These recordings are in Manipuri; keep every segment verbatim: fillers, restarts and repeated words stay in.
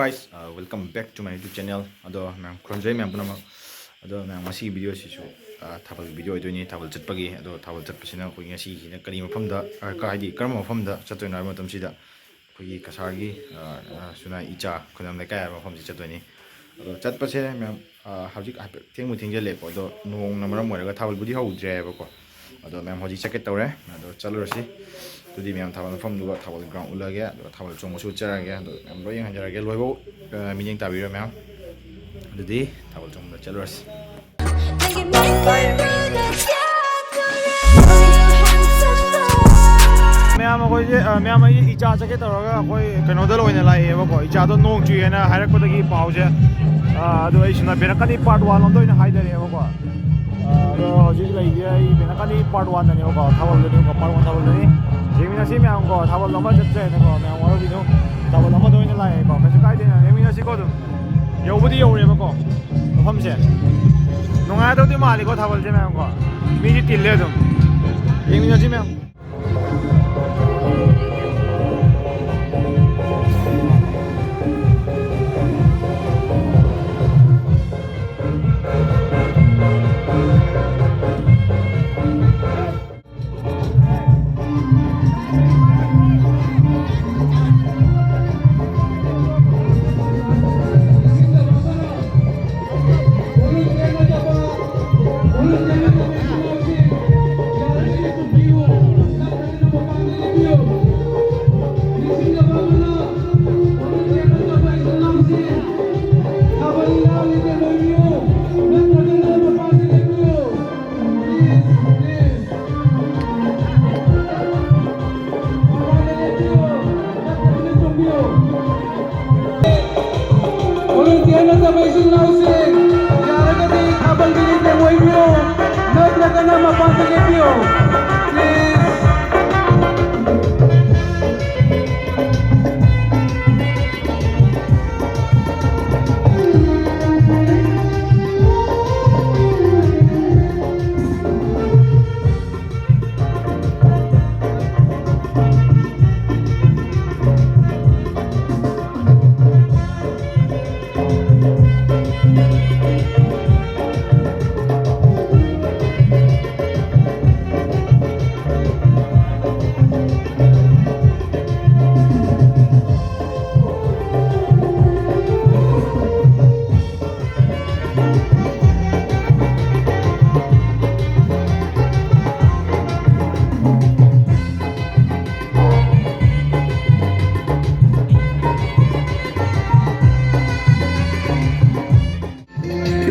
Guys, uh, welcome back to my YouTube channel. ꯑꯗꯣ ꯃꯌꯥꯝ ꯈꯨꯔꯨꯝꯖꯔꯤ ꯃꯌꯥꯝ ꯄꯨꯝꯅꯃꯛ꯫ ꯑꯗꯣ ꯃꯌꯥꯝ ꯉꯁꯤꯒꯤ video ꯁꯤꯁꯨ, uh, ꯊꯥꯕꯜꯒꯤ video ꯑꯣꯏꯗꯣꯏꯅꯤ, ꯊꯥꯕꯜ ꯆꯠꯄꯒꯤ꯫ ꯑꯗꯣ ꯊꯥꯕꯜ ꯆꯠꯄꯁꯤꯅ ꯑꯩꯈꯣꯏ ꯉꯁꯤꯁꯤꯅ ꯀꯔꯤ ꯃꯐꯝꯗ, uh, ꯀ-, ꯍꯥꯏꯗꯤ ꯀꯔꯝꯕ ꯃꯐꯝꯗ ꯆꯠꯇꯣꯏꯅꯣ ꯍꯥꯏꯕ ꯃꯇꯝꯁꯤꯗ ꯑꯩꯈꯣꯏꯒꯤ ꯀꯁꯥꯔꯒꯤ, uh, uh, ꯁꯨꯅꯥꯏ ꯏꯆꯥ ꯈꯨꯅꯝ ꯂꯩꯀꯥꯏ ꯍꯥꯏꯕ ꯃꯐꯝꯁꯤ ꯆꯠꯇꯣꯏꯅꯤ꯫ ꯑꯗꯣ ꯆꯠꯄꯁꯦ ꯃꯌꯥꯝ, uh, ꯍꯧꯖꯤꯛ ꯍꯥꯏꯐꯦꯠ ꯊꯦꯡꯕꯨ ꯊꯦꯡꯖꯜꯂꯛꯑꯦꯀꯣ꯫ ꯑꯗꯣ ꯅꯣꯡꯅ ꯃꯔꯝ ꯑꯣꯏꯔꯒ ꯊꯥꯕꯜꯕꯨꯗꯤ ꯍꯧꯗ꯭ꯔꯦ ꯍꯥꯏꯕꯀꯣ꯫ ꯑꯗꯣ ꯃꯌꯥꯝ ꯍꯧꯖꯤꯛ ꯆꯠꯀꯦ ꯇꯧꯔꯦ꯫ ꯑꯗꯣ ꯆꯠꯂꯨꯔꯁꯤ꯫ ꯑꯗꯨꯗꯤ ꯃꯌꯥꯝ ꯊꯥꯕꯜ ꯃꯐꯝꯗꯨꯒ ꯊꯥꯕꯜ ground ꯎꯠꯂꯒꯦ꯫ ꯑꯗꯣ ꯊꯥꯕꯜ ꯆꯣꯡꯕꯁꯨ ꯎꯠꯆꯔꯒꯦ꯫ ꯑꯗꯣ ꯃꯌꯥꯝ ꯂꯣꯏ ꯌꯦꯡꯍꯟꯖꯔꯒꯦ꯫ ꯂꯣꯏꯕꯧ, ꯑ, ꯃꯤꯠꯌꯦꯡ ꯇꯥꯕꯤꯔꯣ ꯃꯌꯥꯝ꯫ ꯑꯗꯨꯗꯤ ꯊꯥꯕꯜ ꯆꯣꯡꯕꯗ ꯆꯠꯂꯨꯔꯁꯤ꯫ ꯃꯌꯥꯝ ꯑꯩꯈꯣꯏꯁꯦ, ꯑ, ꯃꯌꯥꯝ ꯑꯩ ꯏꯆꯥ ꯆꯠꯀꯦ ꯇꯧꯔꯒ ꯑꯩꯈꯣꯏ ꯀꯩꯅꯣꯗ ꯑꯣꯏꯅ ꯂꯥꯛꯑꯦꯕꯀꯣ꯫ ꯏꯆꯥꯗꯣ ꯅꯣꯡ ꯆꯨꯏꯌꯦꯅ ꯍꯥꯏꯔꯛꯄꯗꯒꯤ ꯄꯥꯎꯁꯦ, ꯑ, ꯑꯗꯣ ꯑꯩꯁꯤꯅ ꯕꯦꯅꯀꯅꯤ part one ꯂꯣꯝꯗ ꯑꯣꯏꯅ ꯍꯥꯏꯗꯔꯛꯑꯦꯕꯀꯣ꯫ ꯑ, ꯑꯗꯣ ꯍꯧꯖꯤꯛ ꯂꯩꯔꯤꯁꯦ ꯑꯩ ꯕꯦꯅꯀꯅꯤ part one ꯗꯅꯦꯕꯀꯣ, ꯊꯥꯕꯜꯗꯅꯦꯕꯀꯣ, part one ꯊꯥꯕꯜꯗꯅꯤ꯫ ꯌꯦꯡꯃꯤꯟꯅꯁꯤ ꯃꯌꯥꯝꯀꯣ, ꯊꯥꯕꯜ ꯑꯃ ꯆꯠꯇ꯭ꯔꯦꯅꯀꯣ, ꯃꯌꯥꯝ ꯋꯥꯔꯧꯕꯤꯅꯨ꯫ ꯊꯥꯕꯜ ꯑꯃꯗ ꯑꯣꯏꯅ ꯂꯥꯛꯑꯦꯀꯣ, ꯀꯩꯁꯨ ꯀꯥꯏꯗꯦꯅ, ꯌꯦꯡꯃꯤꯟꯅꯁꯤꯀꯣ ꯑꯗꯨꯝ꯫ ꯌꯧꯕꯨꯗꯤ ꯌꯧꯔꯦꯕꯀꯣ ꯃꯐꯝꯁꯦ꯫ ꯅꯨꯡꯉꯥꯏꯗꯧꯗꯤ ꯃꯥꯜꯂꯤꯀꯣ ꯊꯥꯕꯜꯁꯦ ꯃꯌꯥꯝꯀꯣ꯫ ꯃꯤꯗꯤ ꯇꯤꯜꯂꯦ ꯑꯗꯨꯝ꯫ ꯌꯦꯡꯃꯤꯟꯅꯁꯤ ꯃꯌꯥꯝ꯫ Volunteer ꯅꯠꯇꯕ ꯏꯆꯤꯜ ꯏꯅꯥꯎꯁꯤꯡ, ꯌꯥꯔꯒꯗꯤ ꯊꯥꯕꯜꯒꯤ item ꯑꯣꯏꯕꯤꯌꯨ, ꯅꯠꯇ꯭ꯔꯒꯅ ꯃꯄꯥꯟꯗ ꯂꯦꯞꯄꯤꯌꯨ꯫ Please.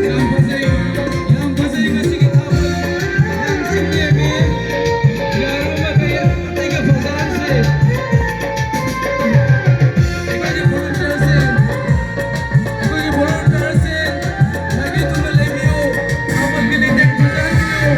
ꯌꯥꯝ ꯐꯖꯩ, ꯌꯥꯝ ꯐꯖꯩ ꯉꯁꯤꯒꯤ ꯊꯥꯕꯜ꯫ ꯌꯥꯝ ꯆꯤꯡꯂꯦꯝꯃꯤ꯫ ꯌꯥꯔꯝꯃꯗꯤ ꯑꯇꯩꯒ ꯐꯖꯍꯟꯁꯤ꯫ ꯑꯩꯈꯣꯏꯒꯤ volunteerꯁꯤꯡ, ꯑꯩꯈꯣꯏꯒꯤ volunteerꯁꯤꯡ, ꯃꯥꯏꯀꯩ ꯇꯨꯅ ꯂꯩꯕꯤꯌꯨ꯫ ꯊꯥꯕꯜꯒꯤ ꯂꯩꯇꯦꯡ ꯐꯖꯍꯟꯕꯤꯌꯨ꯫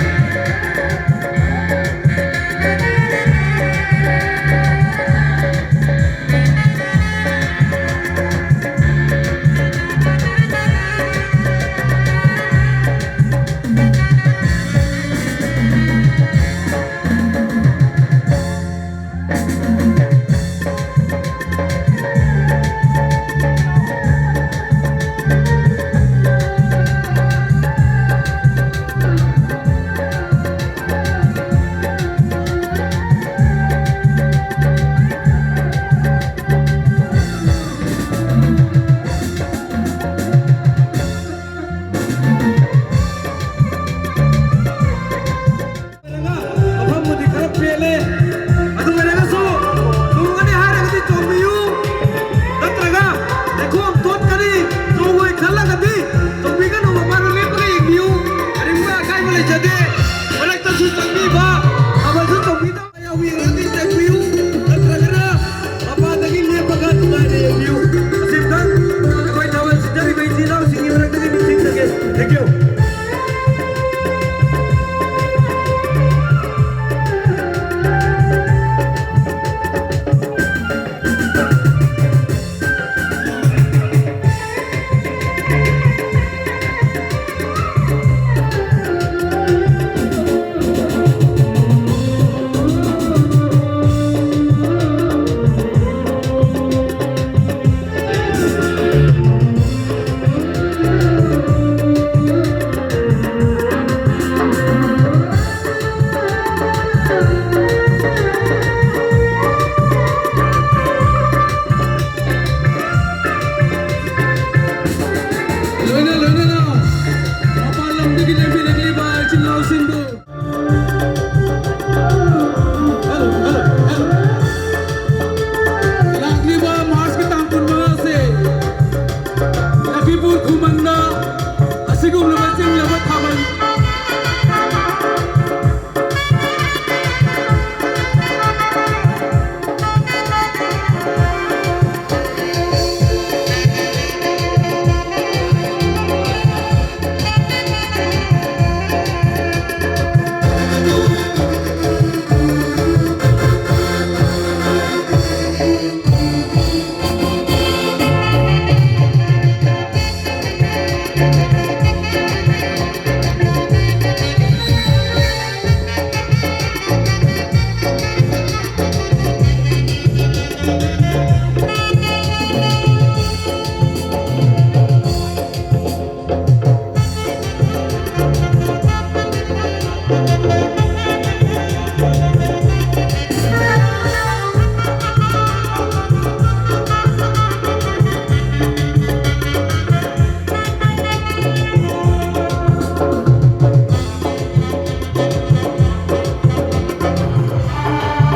ꯃꯐꯝꯕꯨꯗꯤ ꯈꯔ ꯄꯦꯜꯂꯦ꯫ ꯑꯗꯨ ꯑꯣꯏꯔꯒꯁꯨ ꯇꯣꯡꯒꯅꯤ ꯍꯥꯏꯔꯒꯗꯤ ꯇꯣꯡꯕꯤꯌꯨ, ꯅꯠꯇ꯭ꯔꯒ ꯂꯩꯈꯣꯝ ꯇꯣꯠꯀꯅꯤ, ꯇꯣꯡꯉꯣꯏ ꯈꯜꯂꯒꯗꯤ ꯇꯣꯡꯕꯤꯒꯅꯨ, ꯃꯄꯥꯟꯗ ꯂꯦꯞꯄꯒ ꯌꯦꯡꯕꯤꯌꯨ꯫ ꯀꯔꯤꯒꯨꯝꯕ ꯑꯀꯥꯏꯕ ꯂꯩꯖꯗꯦ꯫ ꯃꯔꯛꯇꯁꯨ ꯆꯪꯕꯤꯕ, ꯑꯃꯁꯨ ꯇꯣꯡꯕꯤꯗꯕ ꯌꯥꯎꯕꯤꯔꯒꯗꯤ ꯆꯪꯕꯤꯌꯨ, ꯅꯠꯇ꯭ꯔꯒꯅ ꯃꯄꯥꯟꯗꯒꯤ ꯂꯦꯞꯄꯒ ꯅꯨꯡꯉꯥꯏꯅ ꯌꯦꯡꯕꯤꯌꯨ꯫ ꯑꯁꯤꯇꯪ ꯑꯩꯈꯣꯏ ꯊꯥꯕꯜ ꯁꯤꯟꯖꯔꯤꯕ ꯏꯆꯤꯜ ꯏꯅꯥꯎꯁꯤꯡꯒꯤ ꯃꯔꯛꯇꯒꯤ ꯅꯤꯡꯁꯤꯡꯖꯒꯦ꯫ Thank you꯫ ꯂꯣꯏꯅꯅ ꯃꯄꯥꯟ ꯂꯝꯗꯒꯤ ꯂꯦꯡꯕꯤꯔꯛꯂꯤꯕ ꯏꯆꯤꯜ ꯏꯅꯥꯎꯁꯤꯡꯕꯨ, ꯍꯜꯂꯣ, ꯍꯜꯂꯣ, ꯍꯜꯂꯣ꯫ ꯂꯥꯛꯂꯤꯕ ꯃꯥꯔꯆꯀꯤ ꯇꯥꯡ ꯀꯨꯟꯃꯉꯥꯁꯦ ꯂꯛꯈꯤꯄꯨꯔ ꯈꯨꯃꯟꯗ ꯑꯁꯤꯒꯨꯝꯂꯕ ꯆꯤꯡꯂꯕ ꯊꯥꯕꯜ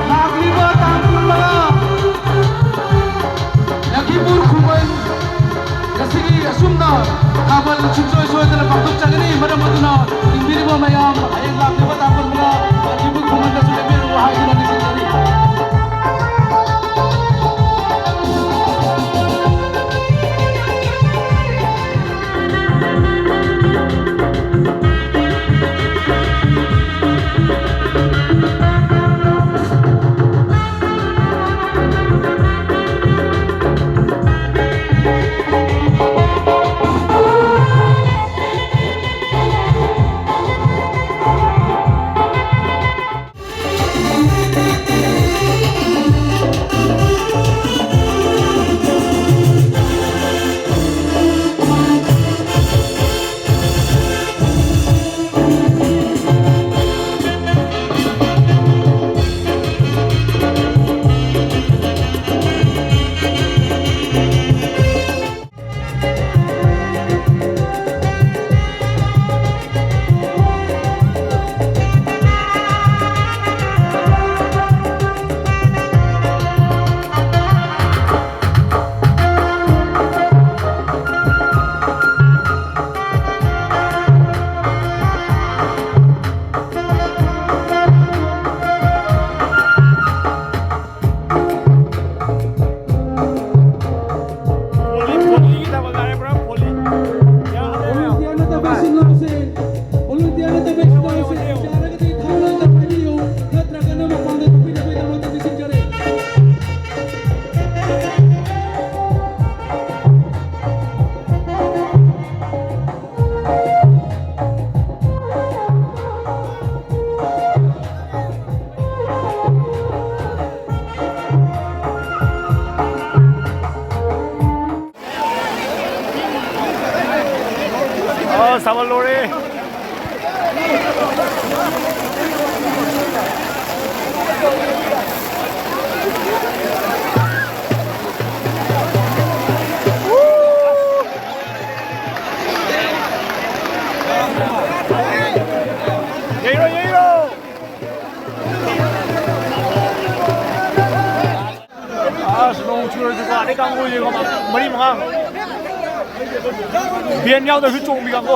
ꯂꯥꯛꯂꯤꯕ ꯇꯥꯡ ꯀꯨꯟꯃꯉꯥ, ꯂꯛꯈꯤꯄꯨꯔ ꯈꯨꯃꯟ, ꯉꯁꯤꯒꯤ ꯑꯁꯨꯝꯅ ꯊꯥꯕꯜ ꯁꯨꯡꯁꯣꯏ ꯁꯣꯏꯗꯅ ꯄꯥꯡꯊꯣꯛꯆꯒꯅꯤ꯫ ꯃꯔꯝ ꯑꯗꯨꯅ ꯏꯪꯕꯤꯔꯤꯕ ꯃꯌꯥꯝ, ꯍꯌꯦꯡ ꯂꯥꯛꯂꯤꯕ ꯇꯥꯡ ꯀꯨꯟꯃꯉꯥ ꯂꯛꯈꯤꯄꯨꯔ ꯈꯨꯃꯟꯗꯁꯨ ꯂꯦꯡꯕꯤꯔꯛꯎ ꯍꯥꯏꯗꯨꯅ ꯅꯤꯡꯁꯤꯡꯖꯔꯤ꯫ ꯁꯥꯕ ꯂꯣꯏꯔꯦ꯫ ꯌꯩꯔꯣ, ꯌꯩꯔꯣ꯫ ꯑꯁ, ꯅꯣꯡ ꯆꯨꯔꯁꯨꯀꯣ, ꯑꯗꯩ ꯀꯥꯡꯕꯨꯁꯦ ꯃꯔꯤ ꯃꯉꯥ꯫ ꯕꯦꯟ ꯌꯥꯎꯗ꯭ꯔꯁꯨ ꯆꯣꯡꯕꯤ ꯀꯥꯡꯕꯨ꯫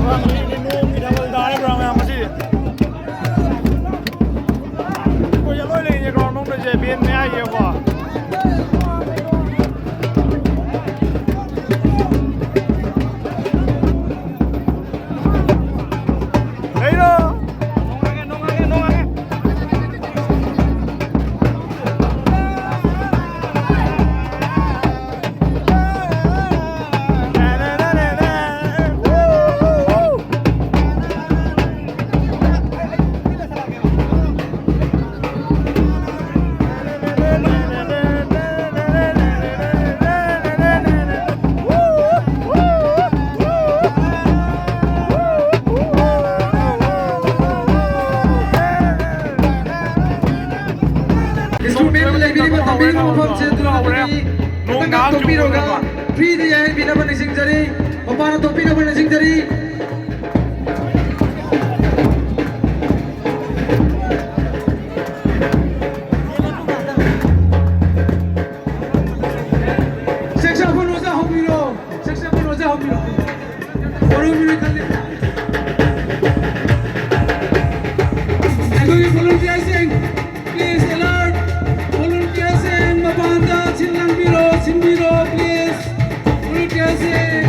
ꯅꯣꯡꯒꯤ ꯊꯥꯕꯜ ꯇꯥꯔꯦ ꯕ꯭ꯔꯥ ꯃꯌꯥꯝ ꯉꯁꯤꯗꯤ꯫ ꯑꯩꯈꯣꯏꯁꯦ ꯂꯣꯏ ꯂꯩꯔꯤꯁꯦ ꯒ꯭ꯔꯥꯎꯟ ꯃꯅꯨꯡꯗꯁꯦ, ꯕꯦꯟ ꯃꯌꯥꯏꯁꯦꯀꯣ꯫ ꯂꯩꯔꯣ꯫ Instrument ꯂꯩꯕꯤꯔꯤꯕ ꯇꯝꯕꯤꯔꯤꯕ ꯃꯐꯝꯁꯦ ꯑꯗꯨꯅ ꯑꯗꯨꯒꯤ ꯈꯤꯇꯪ ꯉꯥꯛ ꯇꯣꯛꯄꯤꯔꯒ free ꯗ ꯌꯥꯏꯍꯟꯕꯤꯅꯕ ꯅꯤꯡꯁꯤꯡꯖꯔꯤ, ꯃꯄꯥꯟꯗ ꯊꯣꯛꯄꯤꯅꯕ ꯅꯤꯡꯁꯤꯡꯖꯔꯤ꯫ Saxophone ꯑꯣꯖꯥ ꯍꯧꯕꯤꯔꯣ, saxophone ꯑꯣꯖꯥ ꯍꯧꯕꯤꯔꯣ꯫ ꯍꯧꯕꯤꯔꯣ, ꯈꯜꯂꯤ꯫ ꯑꯩꯈꯣꯏꯒꯤ volunteer ꯁꯤꯡ, please alert, volunteer ꯁꯤꯡ ꯃꯄꯥꯟꯗ ꯁꯤꯜ ꯂꯥꯡꯕꯤꯔꯣ, ꯁꯤꯟꯕꯤꯔꯣ, please, volunteer ꯁꯤꯡ꯫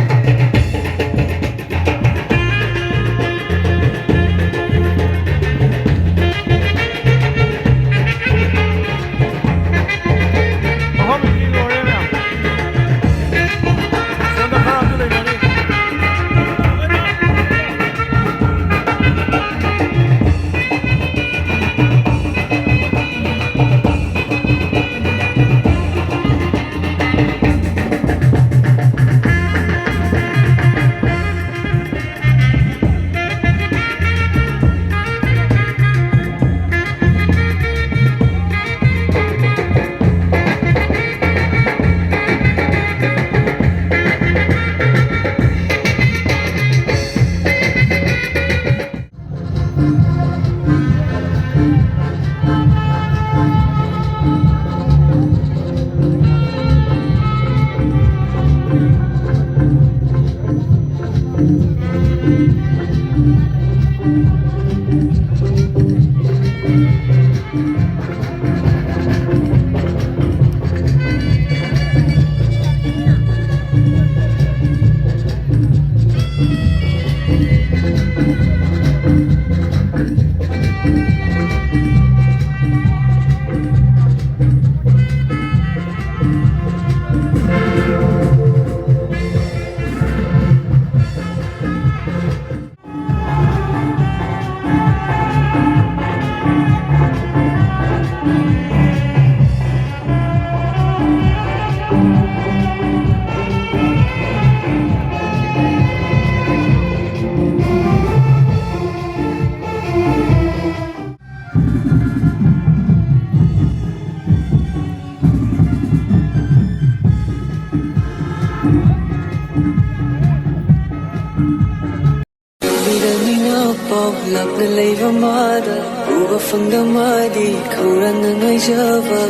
ꯂꯥꯞꯅ ꯂꯩꯕ ꯃꯥꯗ ꯎꯕ ꯐꯪꯗ ꯃꯥꯗꯤ ꯈꯧꯔꯥꯡꯅ ꯉꯥꯏꯖꯕ